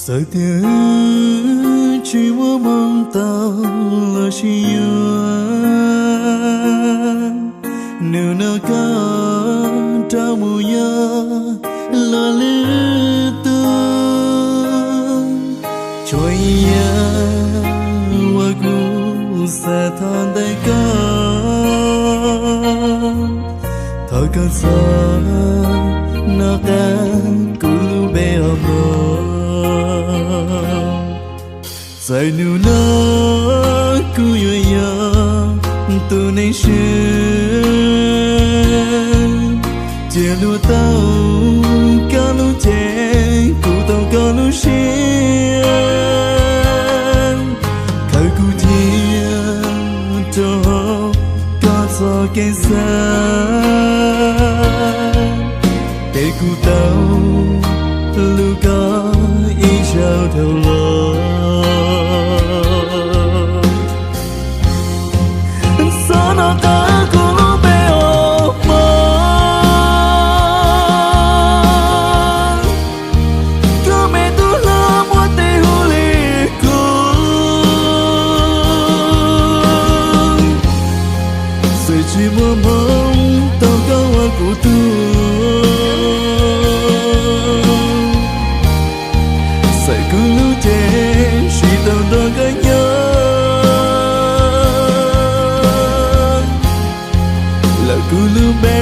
Txawm tias tsis muaj hmoo tau los sis yuav, nug no koj rov mus yos luag lwm tus. Tsuas yog uas kuv xav thov ntawm koj, thov koj txhob nco qab kuv lub npe os mog. Txawm hnub no kuv yuav yog tus neeg swb, cia luag tau koj lub cev, kuv tau koj lub siab, khaws kuv cia rau hauv koj txoj kev xav, ces kuv tau hlub koj ib zaug dhau los. Txhob nco qab kuv lub npe os mog, koj me tub hlob muaj tes hu li kuv. Txawm tsis muaj hmoo tau koj ua kuv tug, txawm kuv lub cev tsis tau nrog koj nyob, lawm kuv lub npe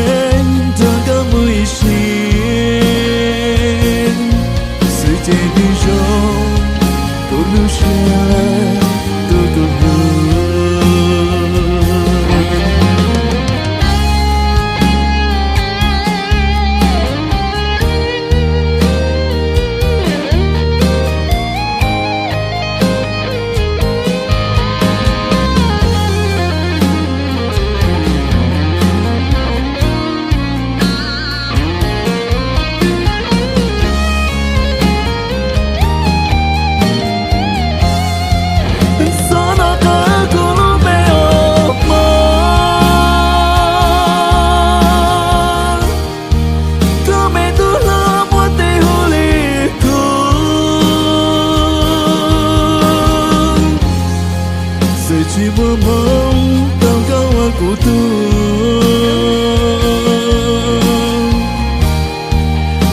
nrog koj mus ib sim. Xwm ces twb zoo, kuv lub siab tuav koj hlub. Txhob nco qab kuv lub npe os mog, koj me tub hlob muaj tes hu li kuv. Txawm tsis muaj hmoo tau koj ua kuv tug,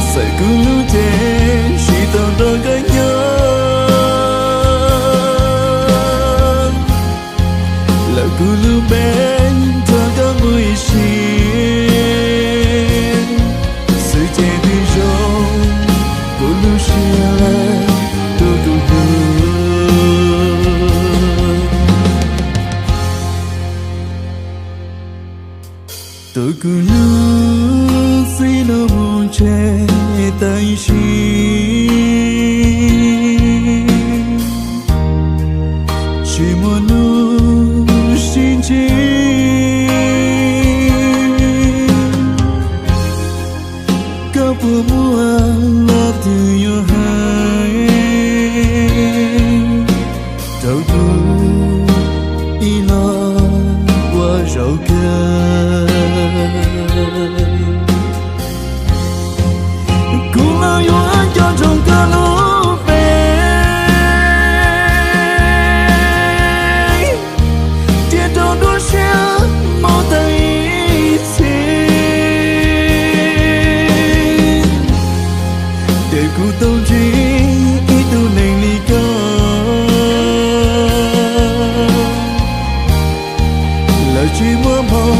txawm kuv lub cev tsis tau nrog koj nyob, lawm kuv lub npe nrog koj mus ib sim. Xwm ces twb zoo, kuv lub siab tuav koj hlub. Tuav kuv hlub txij no mus tseg tam sim, tsis muaj hnub sib ntsib. Koj puas muaj lo twg yuav hais rau kuv ib los ua zaum kawg? Kuv los yuav nco ntsoov koj lub npe, cia rau nruab siab mus tag ib txhis. Ces kuv tau ntsib ib tug neeg li koj, lawv tsis muaj hmoo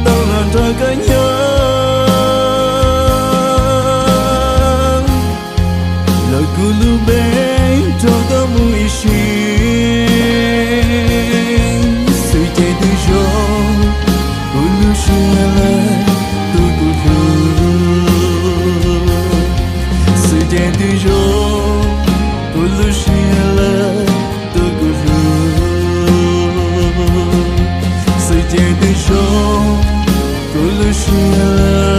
tau los nrog koj nyob, lawm kuv lub npe nrog koj mus ib sim. Xwm ces twb zoo, kuv lub siab lawm tuav koj hlub. Xwm ces twb zoo, kuv lub siab lawm tuav koj hlub. Xwm ces twb zoo, kuv lub siab lawm